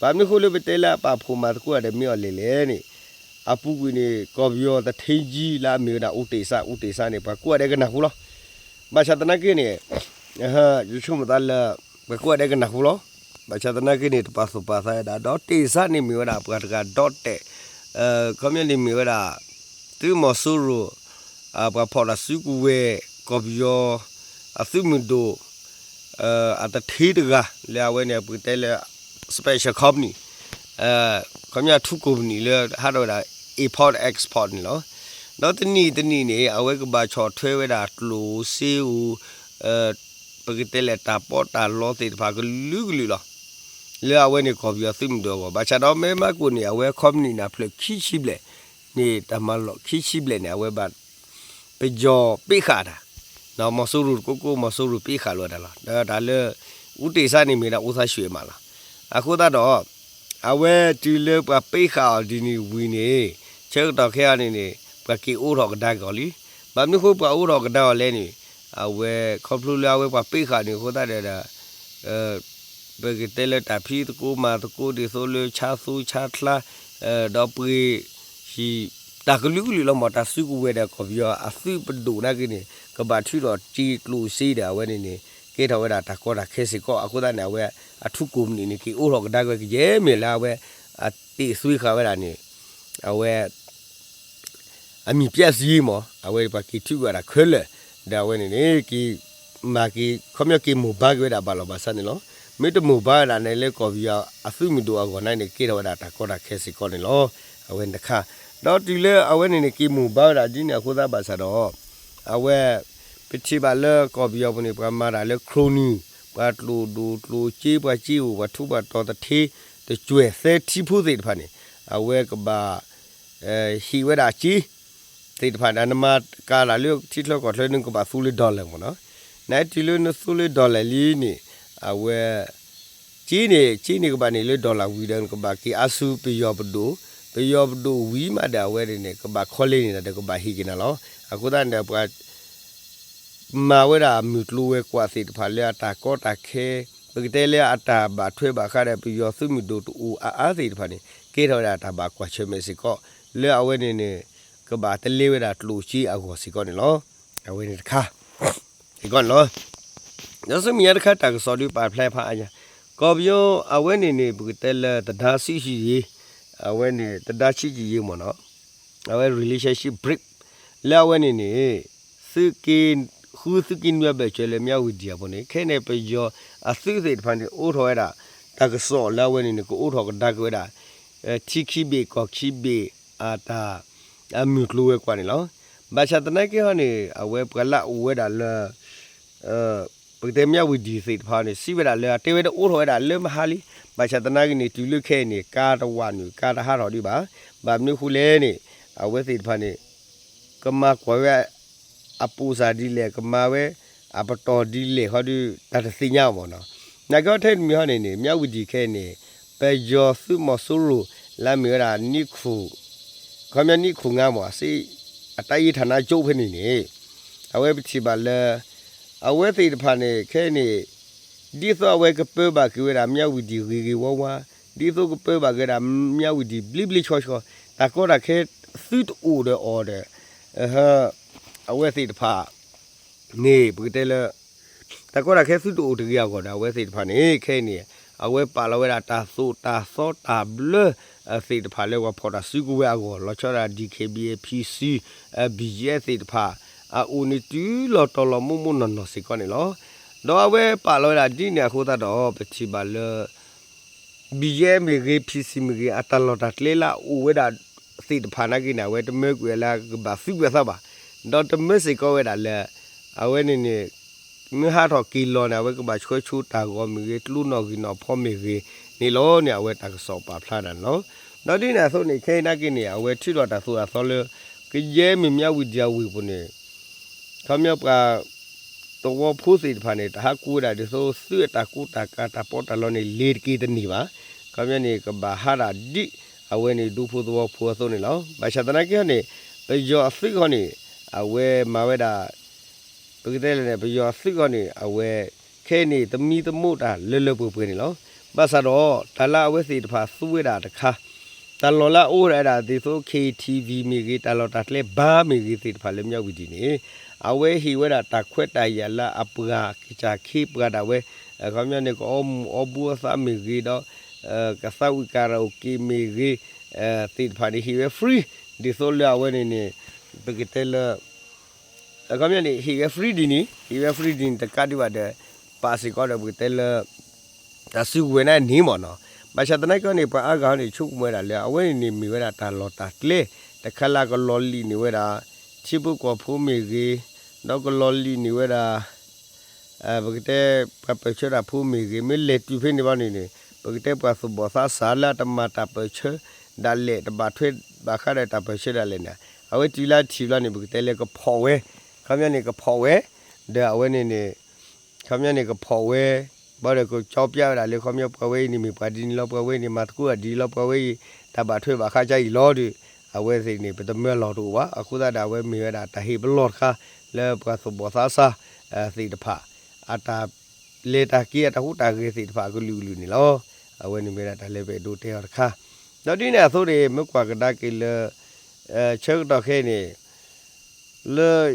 ဘၣ်မနုၤဃိလၢပတဲလၢအပာ်ဖှိၣ်မၤသကိးတၢ်ဒီး မင်းအောင်လှိုင် လဲၣ်န့ၣ် အပူၤကွံာ်န့ၣ် ကီၢ်ပယီၤသူဌေးကြီး လၢအမ့ၢ်ဝဲဒၣ် ဦးတင်ศักดิ์ ဦးတင်ศักดิ์ န့ၣ် ပှၤကိးဂၤဒဲးကနၢ်ဟူလီၤ. ဘၣ်ဆၣ်သနာ်က့န့ၣ် ယဆိကမိၣ်သးလၢ ပှၤကိးဂၤဒဲးကနၢ်ဟူလီၤ. ဘၣ်ဆၣ်သနာ်က့န့ၣ် တပာ်သူၣ်ပာ်သးဝဲဒၣ် ဒီးတင်ศักดิ์ န့ၣ်မ့ၢ်ဝဲဒၣ်ပှၤတဂၤဒီးတဲာ် ခီပညီန့ၣ်မ့ၢ်ဝဲဒၣ် သုးမီၤစိရိၤ ပှၤဖီၣ်တၢ်စုကဝဲၤ ကီၢ်ပယီၤ အသုးမုၢ်ဒိၣ် အသူဌေးတဂၤ လၢအဝဲန့ၣ် ပကတဲလၢ special company ခီပညီအထူးကုမ္ပဏီ လၢဟးထီၣ်ဝဲဒၣ် import export န့ၣ်လီၤ. ဒီးတနံၣ်တနံၣ်န့ၣ် အဝဲကဘၣ်ဆီၣ်ထွဲဝဲဒၣ်ကျိၣ်စ့ဧိၤ ပကတဲလဲၣ်တၢ်ပီးတၢ်လီသ့ၣ်တဖၣ်ကလုာ်ကလုာ်လီၤ. လၢအဝဲန့ၣ်ကီၢ်ပယီၤသုးမုၢ်ဒိၣ်အဂီၢ် ဘၣ်ဆၣ်ဒီးမ့ၢ်မၤကိၣ်န့ၣ် အဝဲ company န့ၣ် အဖျၢၣ်ခံဆံဘျဲၣ်န့ၣ် တၢ်မၤလီၢ်ခံဆံဘျဲၣ်န့ၣ် အဝဲဘၣ် ပယီၤပ့းဃာ်တၢ် မီၤစိရိၤတကိးကိး မီၤစိရိၤပ့းဃာ်လိာ်တၢ်လီၤ. ဒီးတၢ်လၢ ဦးတင်ศักดิ์ န့ၣ်မ့ၢ်ဒၣ် ဦးသန်းရွှေ မးလီၤ. အဃိသတးဒီး အဝဲတုၤလၢပှၤပ့းဃာ်အီၤဒ်န့ၣ်ဝံၤန့ၣ် ဆၢကတီၢ်ခဲအံၤန့ၣ်န့ၣ် ပှၤက့ၤအိးထီၣ်ကဒါက့ၤအီၤလံ. ဘၣ်မနုၤဃိပှၤအိးထီၣ်ကဒါအီၤလဲၣ်န့ၣ် အဝဲခီဖျိလၢအဝဲပှၤပ့းဃာ်န့ၣ် အဃိသတးဒီး ပကတဲလၢတၢ်ဖံးသကိးမၤသကိးဒ်သိးလၢဆါသူဆါချါ ဒီးပှ့ၤဟံၣ် တၢ်ကလုာ်ကလုာ်လီၤမး တၢ်စုကဝဲၤဒီးကီၢ်ပယီၤအသုးပဒိၣ်နာ်က့န့ၣ် ကဘၣ်ထုးထီၣ်စ့ကျိၣ်စ့ဒီးအဝဲန့ၣ်န့ၣ် ကဲထီၣ်ဝဲဒၣ်တၢ်ကီတၢ်ခဲစ့ၢ်ကီး အဃိသတးန့ၣ် အဝဲအထူးကုမ္ပဏီန့ၣ် က့ၤအိးထီၣ်ကဒါက့ၤဝဲကယဲၢ်မ့ၢ်လၢအဝဲ အတ့ၢ်သွံဃာ်ဝဲဒၣ်န့ၣ် အဝဲ အမံၤပျဲးစ့မး အဝဲပှၤက့ၤထုးကွံာ်ဝဲဒၣ်ခဲလၢာ် ဒီးအဝဲန့ၣ်န့ၣ် က့ၤမၤက့ၤ ခီပညီက့ၤမိၢ်ဘါက့ၤဝဲဒၣ်ဘၣ်လီၤဘၣ်ဆၣ်န့ၣ်လီၤ. မ့ၢ်တမိၢ်ဘါဝဲဒၣ်န့ၣ်လၢကီၢ်ပယီၤအသုးမုၢ်ဒိၣ်အဂီၢ်န့ၣ်န့ၣ် ကဲထီၣ်ဝဲဒၣ်တၢ်ကီတၢ်ခဲစ့ၢ်ကီးန့ၣ်လီၤ. အဝဲန့ၣ်တခါ ဒီးတုၤလၢအဝဲန့ၣ်န့ၣ် က့ၤမိၢ်ဘါဝဲဒၣ်ဒ်န့ၣ်အဃိသတးဘၣ်ဆၣ်ဒီး အဝဲ ပထံၣ်ဘၣ်လၢကီၢ်ပယီၤပူၤန့ၣ် ပှၤမၤတၢ်လၢ ခရိနူၤ ပှၤကျိၣ်ဒိၣ်ကျိၣ်စ့ ပှၤစ့အိၣ် ပှၤထူးပှၤတီၤသူဌေး တကွဲၢ်သၢထံဖိသ့ၣ်တဖၣ်န့ၣ် အဝဲကဘၣ် ဟ့ၣ်ဝဲဒၣ်က့ သ့ၣ်တဖၣ်န့ၣ် နမၤကၤတၢ်လၢထံချၢကီၢ်ချၢ နကဘၣ်သူလၢ dollar မ့ၢ်နီၤ. နတုၤလၢနသူလၢ dollar လံန့ၣ် အဝဲ က့န့ၣ် က့န့ၣ်ကဘၣ်န့ၣ်လၢ dollar ဝံၤဒီး နကဘၣ်က့ၤအါဆူပယီၤပဒိၣ်, ပယီၤပဒိၣ်ဝံၤမးဒီး အဝဲန့ၣ်န့ၣ် ကဘၣ် collect န့ၢ်နၤဒီး ကဘၣ်ဟ့ၣ်က့ၤနၤလီၤ. အဃိသတးန့ၣ်ဒီး ပှၤ မၤဝဲဒၣ်မုၢ်ကျိၤဝဲၤကွာ်သ့ၣ်တဖၣ်လၢအတၢ်ကီတၢ်ခဲ, ပကတဲလၢအတၢ်ဘၣ်ထွဲဘၣ်ဃးဒီးပယီၤသုးမုၢ်ဒိၣ်တအိၣ်အါအါသ့ၣ်တဖၣ်န့ၣ် ကဲထီၣ်ဝဲဒၣ်တၢ်ဘၣ်ကွၢ်ဆၢၣ်မဲာ်စ့ၢ်ကီး လၢအဝဲန့ၣ်န့ၣ် ကဘၣ်တလဲဝဲဒၣ်ကျိၣ်စ့အဂီၢ်စ့ၢ်ကီးန့ၣ်လီၤ. အဝဲန့ၣ်တခါ စ့ၢ်ကီးန့ၣ်လီၤ. ဒီးဆူမဲာ်ညါတခါတၢ်ကစီၣ်ဒုးပာ်ဖျါဖးအါညါ, ကီၢ်ပယီၤအဝဲန့ၣ်န့ၣ် ပကတဲလၢသဒါဆှံကယ့ၤ, အဝဲန့ၣ် သဒါဆှံကယ့ၤမ့ၢ်နီၤ, အဝဲ relationship break လၢအဝဲန့ၣ်န့ၣ် သုးက့ ဃုသုးက့နွံအဘၢၣ်စၢၤလၢမၠၣ်ဝတံၤအပူၤန့ၣ် ခဲအံၤန့ၣ် ပယီၤအသုးသ့ၣ်တဖၣ်န့ၣ် အိးထီၣ်ဝဲဒၣ် တၢ်ကစီၣ်လၢအဝဲန့ၣ်န့ၣ် ကအိးထီၣ်ကဒါက့ၤဝဲဒၣ် ထံခံဘ့ၣ်ကီၢ်ခံဘ့ၣ် အတၢ် အမုၢ်ကျိၤဝဲၤကွာ်န့ၣ်လီၤ. ဘၣ်ဆၣ်သနာ်က့ဟီန့ၣ် အဝဲပှၤလၢအအိၣ်ဝဲဒၣ်လၢ ပကတဲမၠၣ်ဝတံၤသ့ၣ်တဖၣ်န့ၣ် စံးဝဲဒၣ်လၢအတဲဝဲဒၣ်အိးထီၣ်ဝဲဒၣ်လၢမဟါလံ. ဘၣ်ဆၣ်သနာ်က့န့ၣ် တုၤလၢခဲအံၤန့ၣ် ကါတဝးနုာ် ကါတဟးထီၣ်ဒံးဘၣ်. ဘၣ်မနုၤဃိလဲၣ်န့ၣ် အဝဲသ့ၣ်တဖၣ်န့ၣ် ကမၤကွၢ်ဝဲ အပိၢ်စၢ်ဒ်လဲၣ် ကမၤဝဲ အပတီၢ်ဒ်လဲၣ်ဃီဒီး တၢ်တသ့ၣ်ညါအီၤမ့ၢ်နီၤ. နာ်က့ထဲတမံၤဟီန့ၣ်န့ၣ် မၠၣ်ဝတံၤခဲအံၤန့ၣ် ပယီၤသုးမီၤစိရိၤ လၢအမ့ၢ်ဝဲဒၣ် နံၣ်ခိၣ် ခီပညီနံၣ်ခိၣ်ငါမ့ၢ် အစ့ အတၢ်ယ့ၢ်ထၣ်နါကၠိဖဲန့ၣ်န့ၣ် အဝဲပထံၣ်ဘၣ်လၢ အဝဲသ့ၣ်တဖၣ်န့ၣ် ခဲအံၤန့ၣ် ဒ်သိးအဝဲကပၢဘၣ်က့ၤဝဲဒၣ် မၠၣ်ဝတံၤဂ့ၤဂ့ၤဝါဝါ, ဒ်သိးကပၢဘၣ်က့ၤဝဲဒၣ် မၠၣ်ဝတံၤဘျ့ဘျ့ဆှီဆှီ, တၢ်ကီတၢ်ခဲသုတအိၣ်ဒီးအီၤဒီး အဝဲသ့ၣ်တဖၣ်န့ၣ် ပကတဲလၢ တၢ်ကီတၢ်ခဲသုတအိၣ်တဂ့ၤအဂီၢ်ဒီး အဝဲသ့ၣ်တဖၣ်န့ၣ် ခဲအံၤန့ၣ် အဝဲပာ်လီၤဝဲဒၣ်တၢ်သိၣ်တၢ်သီတၢ်ဘျၢသ့ၣ်တဖၣ်လၢပှၤဖီၣ်တၢ်စုကဝဲၤအဂီၢ် လီၤဆီဒၣ် DKBA PC BGF သ့ၣ်တဖၣ် အအိၣ်န့ၣ်တုၤလီၤတီၤလီၤမိၢ်မိၢ်နီၢ်နီၢ်စ့ၢ်ကီးန့ၣ်လီၤ. ဒီးအဝဲပာ်လီၤဝဲဒၣ်ဒ်န့ၣ်အဃိသတးဒီး ပထံၣ်ဘၣ်လၢ BGF မ့ၢ်ဂ့ၤ PC မ့ၢ်ဂ့ၤ အတၢ်လီၢ်တၢ်ကျဲလၢအအိၣ်ဝဲဒၣ်သ့ၣ်တဖၣ်နာ်က့န့ၣ် အဝဲတမၢကွံာ်လၢကဘၣ်သုးကွံာ်အသးဘၣ်. ဒီးတမၢစ့ၢ်ကီးဝဲဒၣ်လၢ အဝဲန့ၣ်န့ၣ် မ့ၢ်ဟးထီၣ်က့ၤလီၤန့ၣ် အဝဲကဘၣ်ဆှၢဆိတၢ်ဂီၤမ့ၢ်ဂ့ၤ ကျိနီၣ်ဂံၢ်နီၣ်ဖီမ့ၢ်ဂ့ၤန့ၣ်လီၤန့ၣ် အဝဲတၢ်ကစီၣ်ပာ်ဖျါဒၣ်န့ၣ်လီၤ. ဒီးဒ်န့ၣ်အသိးန့ၣ် ခဲအံၤနာ်က့န့ၣ် အဝဲထုးထီၣ်တၢ်သိၣ်တၢ်သီလၢ ကယဲၢ်မ့ၢ်မၠၣ်ဝတံၤအဝ့ၢ်ပူၤန့ၣ် ခီပညီပှၤ သဝီဖိသ့ၣ်တဖၣ်န့ၣ် တဟးကူဝဲဒၣ်ဒ်သိးသုးအတၢ်ကူတၢ်ကၤတၢ်ပီးတၢ်လီန့ၣ် လ့ၤတက့ၤတန့ၢ်ဘၣ်. ခီပညီန့ၣ် ကဘၣ်ဟးဒၣ်ဒ်အဝဲန့ၣ် ဒူဖိသဝီဖိအသိးန့ၣ်လီၤ. ဘၣ်ဆၣ်သနာ်က့န့ၣ် ပယီၤအသုးခီန့ၣ် အဝဲမၤဝဲဒၣ် ပကတဲလဲၣ်န့ၣ် ပယီၤအသုးခီန့ၣ် အဝဲ ခဲအံၤန့ၣ် သမံသမိးတၢ်လၢလၢပှဲၤပှဲၤန့ၣ်လီၤ. ဘၣ်ဆၣ်ဒီး တၢ်လၢအဝဲသ့ၣ်တဖၣ်သူဝဲဒၣ်တခါ တၢ်လီၢ်လၢအအိၣ်ဝဲဒၣ်ဒ်သိး KTV မ့ၢ်ဂ့ၤ တၢ်လီၢ်တၢ်ကျဲဘါမ့ၢ်ဂ့ၤသ့ၣ်တဖၣ်လၢမၠၣ်ဝတံၤန့ၣ် အဝဲဟ့ၣ်ဝဲဒၣ်တၢ်ခွဲးတၢ်ယာ်လၢအပှၤကစၢ်ခ့ပှၤဒၣ်ဝဲ ခီပညီန့ၣ် ကအီမူၤအီဘှံးအသးမ့ၢ်ဂ့ၤဒီး ကသးဝံၣ် karaoke မ့ၢ်ဂ့ၤ သ့ၣ်တဖၣ်န့ၣ် ဟ့ၣ်ဝဲ free ဒ်သိးလၢအဝဲန့ၣ်န့ၣ် ပကတဲလၢ အခီပညီန့ၣ် ဟ့ၣ်ဝဲ free ဒ်န့ၣ် ဟ့ၣ်ဝဲ free ဒ်န့ၣ် တကးဒံးဘၣ်ဒီး ပာ်စ့ၢ်ကီးဒီး ပကတဲလၢ တၢ်စုကဝဲၤန့ၣ်န့ၣ်မ့ၢ်နီၤ. ဘၣ်ဆၣ်သနာ်က့န့ၣ် ပှၤအါဂၤန့ၣ် ဆိကမိၣ်ဝဲဒၣ်လၢ အဝဲန့ၣ်န့ၣ် မ့ၢ်ဝဲဒၣ်တၢ်လီၢ်တၢ်ကျဲ တခါလၢကလီၤလံၣ်န့ၢ်ဝဲဒၣ် ထံဖိကီၢ်ဖိမ့ၢ်ဂ့ၤ, ဒီးကလီၤလံၣ်န့ၢ်ဝဲဒၣ် ပကတဲ ပှၤပၢၢ်ဆၢတၢ်ဖိမ့ၢ်ဂ့ၤ, မ့ၢ်လဲၤတုၤဖဲန့ၣ်ဘၣ်န့ၣ်န့ၣ် ပကတဲပှၤသူၣ်ဘီၣ်သးစၢ်လၢအတမၤတၢ်ပၢၢ်ဆၢဒၣ်လဲာ် တဘၣ်ထွဲဘၣ်ဃးဒီးတၢ်ပၢၢ်ဆၢဒၣ်လဲာ်န့ၣ် အဝဲတုၤလၢထံၣ်ဘျီန့ၣ် ပကတဲလၢကဖီၣ်ဝဲ, ခီပညီန့ၣ် ကဖီၣ်ဝဲ, ဒီးအဝဲန့ၣ်န့ၣ် ခီပညီန့ၣ် ကဖီၣ်ဝဲ, ဘၣ်ဒီးကကၠီပျၢ်ဝဲဒၣ်လၢ ခီပညီပှၤဝဲအံၤန့ၣ်မ့ၢ်ပှၤဒ်န့ၣ်လီၤ, ပှၤဝဲအံၤန့ၣ် မၤသကိးတၢ်ဒ်လီၤ, ပှၤဝဲအံၤ တၢ်ဘၣ်ထွဲဘၣ်ဃးကအံၤလီၤဒီး အဝဲသ့ၣ်န့ၣ် ပတမၢလီၤတအိၣ်ဘၣ်. အဃိသတးဒီး အဝဲမ့ၢ်ဝဲဒၣ်တၢ်ဟ့ၣ်ပလီၢ်တခါ လၢပှၤသူၣ်ဘီၣ်သးစၢ်သ့ၣ်တဖၣ် အတၢ်လဲၤတၢ်က့ၤ အတၢ်ဟူးတၢ်ဂဲၤသ့ၣ်တဖၣ်အကလုာ်ကလုာ်န့ၣ်လီၤ. အဝဲန့ၣ်မ့ၢ်ဝဲဒၣ်တၢ်လၢပအဲၣ်ဒိးတဲအီၤတခါ, ဒီးဒ်န့ၣ်အသိးန့ၣ် မ့ၢ်ကွၢ်ကဒါက့ၤလၢ ဆၢကတီၢ်ခဲအံၤန့ၣ် လၢ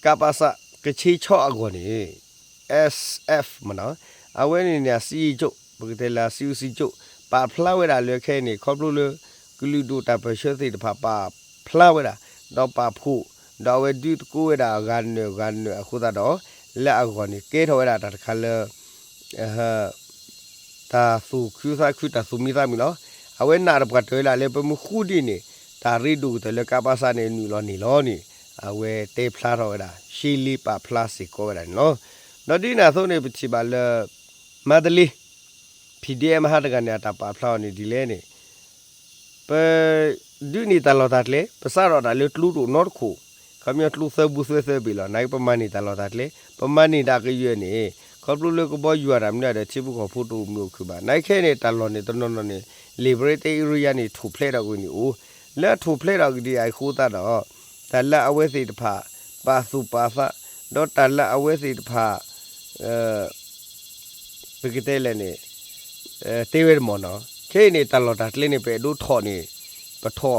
ကပစ ကဆ့ဆီအဂီၢ်န့ၣ် အ့ၣ်အ့ၣ် မ့ၢ်နီၤ, အဝဲန့ၣ်န့ၣ် အစံကၠိၣ် ပကတဲလၢအစံအူစံကၠိၣ် ပာ်ဖျါဝဲဒၣ်လၢခဲအံၤန့ၣ် ခီဖျိလၢ ကလုာ်ဒူၣ်တၢ်ပၢၢ်ဆၢသ့ၣ်တဖၣ်ပာ်ဖျါဝဲဒၣ် ဒီးပာ်ဖှိၣ် ဒီးအဝဲဒုးသကိးဝဲဒၣ်ဂၤနုာ်ဂၤနုာ်အဃိသတးဒီး လၢအဂီၢ်န့ၣ် ကဲထီၣ်ဝဲဒၣ်တၢ်တခါလၢ တၢ်သူၣ်ခုသးခု တၢ်သူၣ်မံသးမုာ်လီၤ. အဝဲနာ်တပှၢ်တၢၢ်ဝဲဒၣ်လၢပမ့ၢ်ဃူဒ်န့ၣ် တၢ်ရ့ဒိၣ်ကတၢၢ်လၢကပစန့ၣ် နုာ်လီၤန့ၢ်လီၤန့ၣ် အဝဲတဲဖျါထီၣ်ဝဲဒၣ် ရှဲလ့ပာ်ဖျါစ့ၢ်ကီးဝဲဒၣ်န့ၣ်လီၤ. ဒီးဒ်န့ၣ်အသိးန့ၣ် ပထံၣ်ဘၣ်လၢ မါတလ့ PDF မဟါတဂၤန့ၣ် အတၢ်ပာ်ဖျါအီၤန့ၣ်ဒ်လဲၣ်န့ၣ် ပဒုးန့ၢ်တၢ်လီၢ်တၢ်ကျဲ ပစးထီၣ်တၢ်လၢကျိတအိၣ်နီတခိၣ်, ခီပညီကျိသၢဘိသၢသၢဘ့ၣ်လီၤ. နာ်က့ပမၤန့ၢ်တၢ်လီၢ်တၢ်ကျဲ ပမၤန့ၢ်တၢ်ကယၢၢ်န့ၣ် ခီဖျိလၢကဘီယူၤအတၢ်မနုၤဒီး ထံဖိကီၢ်ဖိတအိၣ်မုာ်အိၣ်ခုၣ်ဘၣ်. နာ်က့ခဲအံၤန့ၣ် တၢ်လီၢ်န့ၣ်တနီၤနီၤန့ၣ် လ့ၣ်ဘရ့တ့အ့ရယါန့ၣ် ထိၣ်ဖျဲးထီၣ်ကွံာ်န့ၣ်အိၣ်, လၢအထိၣ်ဖျဲးထီၣ်ကဒံးအဃိသတးဒီး တၢ်လၢအဝဲသ့ၣ်တဖၣ် ပာ်သူၣ်ပာ်သး ဒီးတၢ်လၢအဝဲသ့ၣ်တဖၣ် ပကတဲလဲၣ်န့ၣ် တဲဝဲတမံၤနီၤ, ခဲအံၤန့ၣ် တၢ်လီၢ်တၢ်ကျဲန့ၣ် ပအဲၣ်ဒိးထီၣ်န့ၣ် ပထီၣ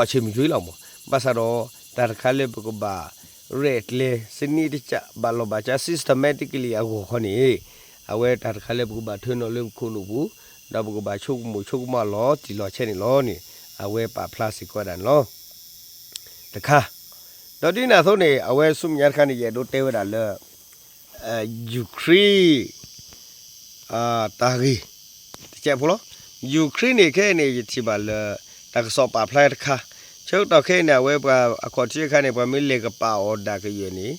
်အဆၢမုၢ်ကွံာ်လီၤမး. ဘၣ်ဆၣ်ဒီး တၢ်တခါလၢပကဘၣ်ရဲၣ်ကျဲၤ စနစ်တကျ ဘၣ်လီၢ်ဘၣ်စး systematically အဂီၢ်ခီန့ၣ် အဝဲတၢ်တခါလၢပကဘၣ်ထၢနီၤလၢပခိၣ်နူာ်ပူၤ ဒီးပကဘၣ်ဆိကမိၣ်ဆိကမးလီၤတံၢ်လီၤဆဲးန့ၣ်လီၤန့ၣ် အဝဲပာ်ဖျါစ့ၢ်ကီးဝဲဒၣ်န့ၣ်လီၤ. တခါ, ဒီးဒ်န့ၣ်အသိးန့ၣ် အဝဲဆူမဲာ်ညါတခါန့ၣ် ယအဲၣ်ဒိးတဲဝဲဒၣ်လၢ ယူၤခရ့ၣ် တၢ်ဂ့ၢ် တကဲးဖိလီၤ. ယူၤခရ့ၣ်န့ၣ် ခဲအံၤန့ၣ် ယထံၣ်ဘၣ်လၢ တၢ်ကစီၣ်ပာ်ဖျါတခါ, ဆၢကတီၢ်ခဲအံၤန့ၣ် အဝဲပှၤအခီၣ်ထံးအခါန့ၣ် ပှၤမ့ၢ်လဲၤကပာ်အီၣ်ဒၣ်ကယၢၢ်န့ၣ်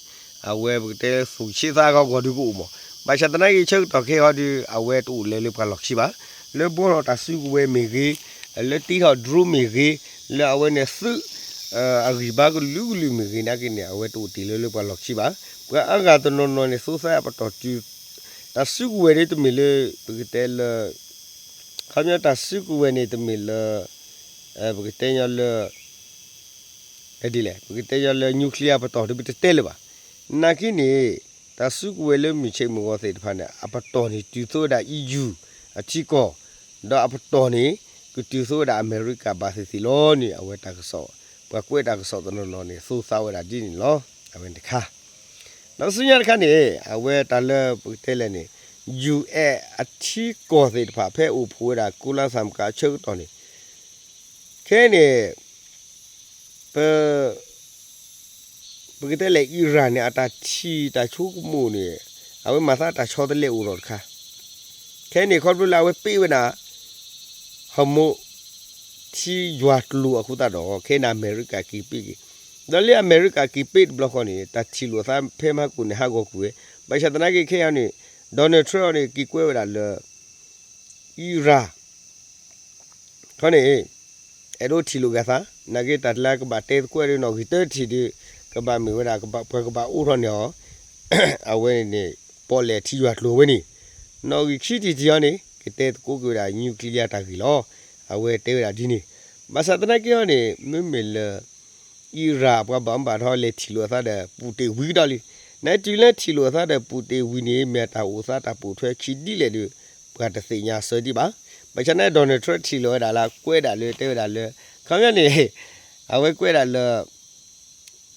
အဝဲပကတဲလၢသူၣ်ဆ့သးခီဂီၤဒုးကအိၣ်မး. ဘၣ်ဆၣ်သနာ်က့ ဆၢကတီၢ်ခဲအံၤဟီဒုး အဝဲတအိၣ်လဲၤလၢပှၤလီၢ်ခံဘၣ်. လၢဘှီထီၣ်တၢ်စုကဝဲၤမ့ၢ်ဂ့ၤ, လၢတ့ထီၣ် drone မ့ၢ်ဂ့ၤ, လၢအဝဲန့ၣ်သုး အဂံၢ်ဘါကလုာ်ကလုာ်မ့ၢ်ဂ့ၤနာ်က့န့ၣ် အဝဲတအိၣ်တ့ၢ်လၢလၢပှၤလီၢ်ခံဘၣ်. ပှၤအါဂၤတနီၤနီၤန့ၣ် သိသးအပတီၢ်တုၤ တၢ်စုကဝဲၤဒ်တမ့ၢ်လၢ ပကတဲလၢ ခီပညီတၢ်စုကဝဲၤန့ၣ်တမ့ၢ်လၢ ပကတဲညီလၢ ဒ်လဲၣ် ပကတဲညီလၢ nuclear ပတီၢ်ဒ်ပတတဲလၢၤဘၣ်. နာ်က့န့ၣ် တၢ်စုကဝဲၤလၢမုၢ်ဆ့ၣ်မုၢ်ဂီၤသ့ၣ်တဖၣ်န့ၣ် အပတီၢ်န့ၣ်တုၤသိးဝဲဒၣ် EU အထံကီၢ်, ဒီးအပတီၢ်န့ၣ် ကတုၤသိးဝဲဒၣ်အမဲရကၤဘၣ်သ့ၣ်သ့ၣ်လီၤန့ၣ် အဝဲတၢ်ကစီၣ် ပှၤကွဲးတၢ်ကစီၣ်တနီၤနီၤန့ၣ် သိသးဝဲဒၣ်ဒ်န့ၣ်လီၤ. အဝဲန့ၣ်တခါ ဒီးဆူညါတခါန့ၣ် အဝဲတၢ်လၢပကတဲလဲၣ်န့ၣ် ယူၤအဲၣ်အထံကီၢ်သ့ၣ်တဖၣ် ဖဲအိၣ်ဖှိၣ်ဝဲဒၣ်ကိးလါသၣ်မုၣ်ကးအဆၢကတီၢ်န့ၣ် ခဲအံၤန့ၣ် ပ ပကတဲလဲၣ် အံရၣ်န့ၣ် အတၢ်ထံၣ်တၢ်ဆိကမိၣ်န့ၣ် အဝဲမၤသးတၢ်ဆီတလဲအိၣ်ထီၣ်တခါ, ခဲအံၤန့ၣ် ခီဖျိလၢအဝဲပ့ၢ်ဝဲဒၣ် ဟီၣ်မူး ထံယွၤကျိၤအဃိသတးဒီး ခဲအံၤန့ၣ် အမဲရကၤက့ၤပ့ၢ်က့ၤ, ဒီးလၢအမဲရကၤက့ၤပ့ၢ်တဘျီဃီန့ၣ် တၢ်ထံၣ်လိာ်သးဖဲမဟါကိၣ်န့ၣ် ဟးဂီၤကွံာ်ဝဲ, ဘၣ်ဆၣ်သနာ်က့ခဲအံၤန့ၣ် Donald Trump န့ၣ် က့ၤကွဲးဝဲဒၣ်လၢ အံရၣ် ခီန့ၣ် အဲၣ်ဒိးထံၣ်လိာ်က့ၤသး, နာ်က့တၢ်လၢကဘၣ်တဲသကိးဒ်နီၣ်ဂံၢ်တၢထံၣ်ဒ် ကဘၣ်မ့ၢ်ဝဲဒၣ် ပှၤကဘၣ်အိးထီၣ်န့ၢ်အီၤ, အဝဲန့ၣ်န့ၣ် ပီၣ်လဲၣ်ထံယွၤကျိၤဝဲန့ၣ်, နီၣ်ဂံၢ်ခံထံၣ်တထံၣ်အီၤန့ၣ် ကတဲသကိးက့ၤဝဲဒၣ် nuclear တၢ်ဂ့ၢ်လီၤ. အဝဲတဲဝဲဒၣ်ဒ်န့ၣ်, ဘၣ်ဆၣ်သနာ်က့အီၤန့ၣ် မ့မ့ၢ်လၢ အံရၣ်ပှၤဘၣ်မူဘၣ်ဒါလဲၤထံၣ်လိာ်အသးဒီး ပူၣ်တ့ၢ်ဝံၤကဒီးလံ. နတုၤလၢထံၣ်လိာ်အသးဒီးပူၣ်တ့ၢ်ဝံၤန့ၣ် မ့ၢ်တၢ်အိၣ်သးတၢ်ပိာ်ထွဲခံဒ်လဲၣ်ဒီး ပှၤတသ့ၣ်ညါအစၢၤဒံးဘၣ်. ဘၣ်ဆၣ်န့ၣ် Donald Trump ထံၣ်လိာ်ဝဲဒၣ်လၢ ကွဲးဒၣ်လၢတဲဝဲဒၣ်လၢ ခီပညီန့ၣ် အဝဲကွဲးဒၣ်လၢ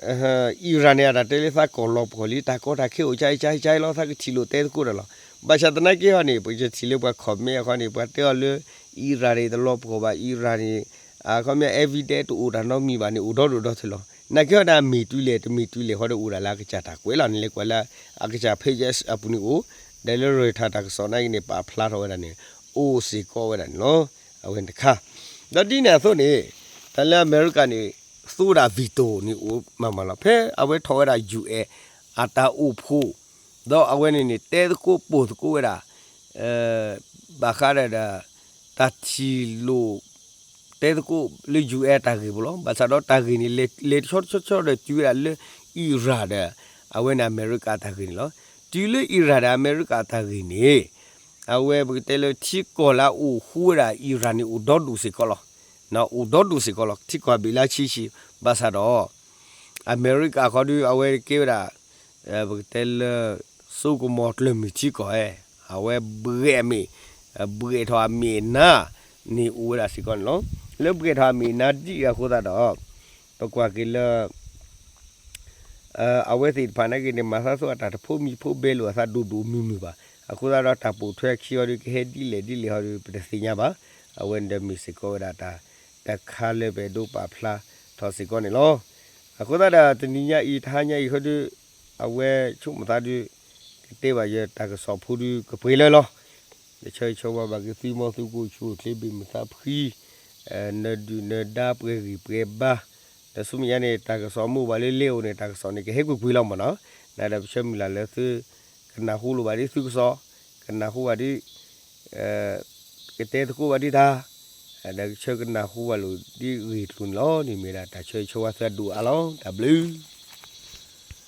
အံရၣ်န့ၣ် အတၢ်တဲလၢသးကီၢ်လီၤပှီၢ်လံ တၢ်ကီတၢ်ခဲအိၣ်ကၠါအံၤကၠါအံၤကၠါအံၤလီၤ သးကထံၣ်လိာ်တဲသကိးဒီးလီၤ. ဘၣ်ဆၣ်သနာ်က့ဟီန့ၣ် ပကထံၣ်လၢပှၤ comment အခီန့ၣ် ပှၤတဲအီၤလၢ အံရၣ်န့ၣ် တလီၤပှီၢ်ဘၣ် အံရၣ်န့ၣ် အခီပညီ evidence တအိၣ်တၢ်နီတမံၤဘၣ်န့ၣ် အိၣ်ဒီဒူၣ်ဒီထၢလီၤ. နာ်က့ဟီန့ၣ် အမ့ၢ်တုၤလဲၣ်တမ့ၢ်တုၤလဲၣ်ဟီဒီးအိၣ်ဒၣ်လၢအကစၢ်တၢ်ကွဲးလီၤ. နလဲၤကွၢ်လၢ အကစၢ် page အပူၤန့ၣ်အိၣ် ဒီးလၢ Reuters တၢ်ကစီၣ်နာ်က့န့ၣ် ပာ်ဖျါထီၣ်ဝဲဒၣ်န့ၣ် အိၣ်စ့ၢ်ကီးဝဲဒၣ်န့ၣ်လီၤ. အဝဲန့ၣ်တခါ ဒီးဒ်န့ၣ်အသိးန့ၣ် တၢ်လၢအမဲရကၤန့ၣ် သူဝဲဒၣ် veto န့ၣ်အိၣ်မးမးလီၤ. ဖဲအဝဲထီၣ်ဝဲဒၣ် ယူၤအဲၣ် အတၢ်အိၣ်ဖှိၣ် ဒီးအဝဲန့ၣ်န့ၣ် တဲသကိးပိာ်သကိးဝဲဒၣ် ဘၣ်ဃးဒီး တၢ်ထံၣ်လိာ် တဲသကိးလၢ ယူၤအဲၣ် တၢ်ဂ့ၢ်ပူၤလီၤ. ဘၣ်ဆၣ်ဒီးတၢ်ဂ့ၢ်န့ၣ် လဲၤတဆီတဆီတဆီဒီးတုၤဝဲဒၣ်လၢ အံရၣ်ဒီး အဝဲန့ၣ်အမဲရကၤတၢ်ဂ့ၢ်န့ၣ်လီၤ. တုၤလၢအံရၣ်ဒီးအမဲရကၤတၢ်ဂ့ၢ်န့ၣ် အဝဲပကတဲလၢထံကီၢ်လၢအအိၣ်ဃူဝဲဒၣ်အံရၣ်န့ၣ် အိၣ်ဒီဒူၣ်စ့ၢ်ကီးလီၤ. အိၣ်ဒီဒူၣ်စ့ၢ်ကီးလီၤ. ထံကီၢ်ဘ့ၣ်လၢဆံးဆံး ဘၣ်ဆၣ်ဒီး အမဲရကၤခီဒုး အဝဲကဲဝဲဒၣ် ပကတဲလၢ စိကမီၤကျၢၢ်မုၢ်ထံကီၢ်ဧါ, အဝဲဘှဲးအမ့ၢ် ဘှဲးထီၣ်အမ့ၢ်အနါန့ၣ်အိၣ်ဝဲဒၣ်စ့ၢ်ကီးန့ၣ်လီၤ. လၢဘှဲးထီၣ်အမ့ၢ်အနါဒ်အံၤအဃိသတးဒီး ပကွၢ်က့ၤလၢ အဝဲသ့ၣ်တဖၣ်နာ်က့န့ၣ် မၤသးသိးအတၢ်တဖိးမံဖိးဘဲလိာ်အသးဒိၣ်ဒိၣ်မုၢ်မုၢ်ဘၣ်. အဃိသတးဒီးတၢ်ပိာ်ထွဲခံအီၤဒုး ကဟဲဒ်လဲၣ်ဒ်လဲၣ်ဟီဒုး ပတသ့ၣ်ညါဘၣ်. အဝဲန့ၣ်ဒီးမ့ၢ်စ့ၢ်ကီးဝဲဒၣ်တၢ်တခါလၢပအဲၣ်ဒိးပာ်ဖျါထီၣ်စ့ၢ်ကီးန့ၣ်လီၤ. အဃိသတးဒီးတနံၤညါအံၤ တဟါညါအံၤဃီဒုး အဝဲဆိကမိၣ်သးဒုး ကတဲဘၣ်ယတၢ်ကစီၣ်ဖိဒုးကပှဲၤလၢလီၤ. ယဆၢဂ့ၤဆၢဝါဘၣ်က့ၤသု မ်သုကအိၣ်ဆူၣ်အိၣ်ချ့ဘၣ်မုာ်သးဖှံ နဒုၣ်နဒါပှဲၤဂံၢ်ပှဲၤဘါ, ဒီးဆူမဲာ်ညါန့ၣ် တၢ်ကစီၣ်မိၢ်ဘၣ်လၢလဲၤအိၣ်န့ၣ် တၢ်ကစီၣ်န့ၣ် ကဟဲကွ့ၢ်ကွ့ၢ်လီၤမ့ၢ်နီၤ. နဒီးပဆၢမုၢ်လၢ်လၢသု ကနၢ်ဟူလိာ်ဘၣ်ဒ်သုကစီၣ်, ကနၢ်ဟူဘၣ်ဒ် ကတဲသကိးဘၣ်ဒ်တၢ် ဒီးကဆၢကနၢ်ဟူဘၣ်လိာ်ဒ်အဂ့ၢ်အကျိၤန့ၣ်လီၤ. န့ၣ်မ့ၢ်ဒၣ်တၢ်ဆၢဂ့ၤဆၢဝါသၢဒိၣ်အါလီၤ. တၢ်ဘျုး